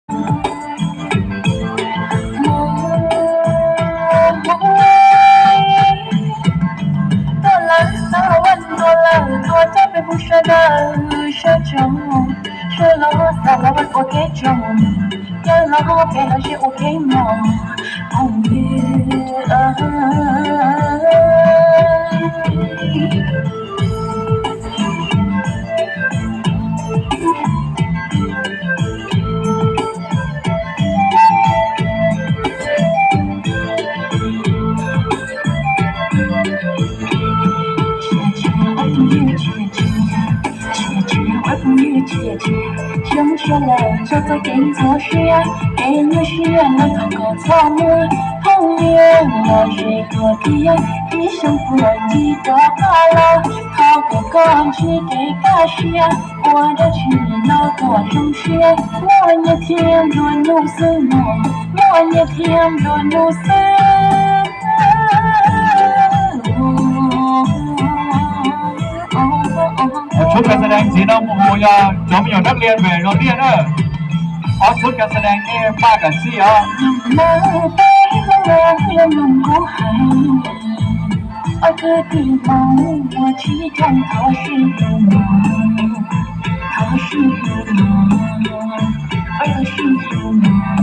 Tuaj lawm, xav ua vaj ntxuag lawm, tuaj coj peb phooj sawv daws sawv tsoom, sawv los xav los vaj ua kev tsoom, caw los peb los sib ua kev mos, phooj ywg. Ua phooj ywg tsis tsis, xyoo tshiab lawm tso txoj kev ntxhov siab, kev nyuaj siab no thov kom txhob muaj, phooj ywg los ze tuag tiag, ib xyoo puag ncig rov qab los, thov kom koj ntsib kev kaj siab, ua dab tsi los kom zoo siab, muaj nyiaj thiab nplua nuj xwb mog, muaj nyiaj thiab nplua nuj xwb. Ob tshuab kas xa dees ntxiv no mus yog cov me nyuam dab lias pem zos Liaj na. Ob tshuab kas xa dees nej paj kam xij os. Lawv peb hlub lawv mus kuv hais, ob kwv tij Hmoob ua tsis zoo thov sib hlub mog, thov sib hlub mog, thov sib hlub mog.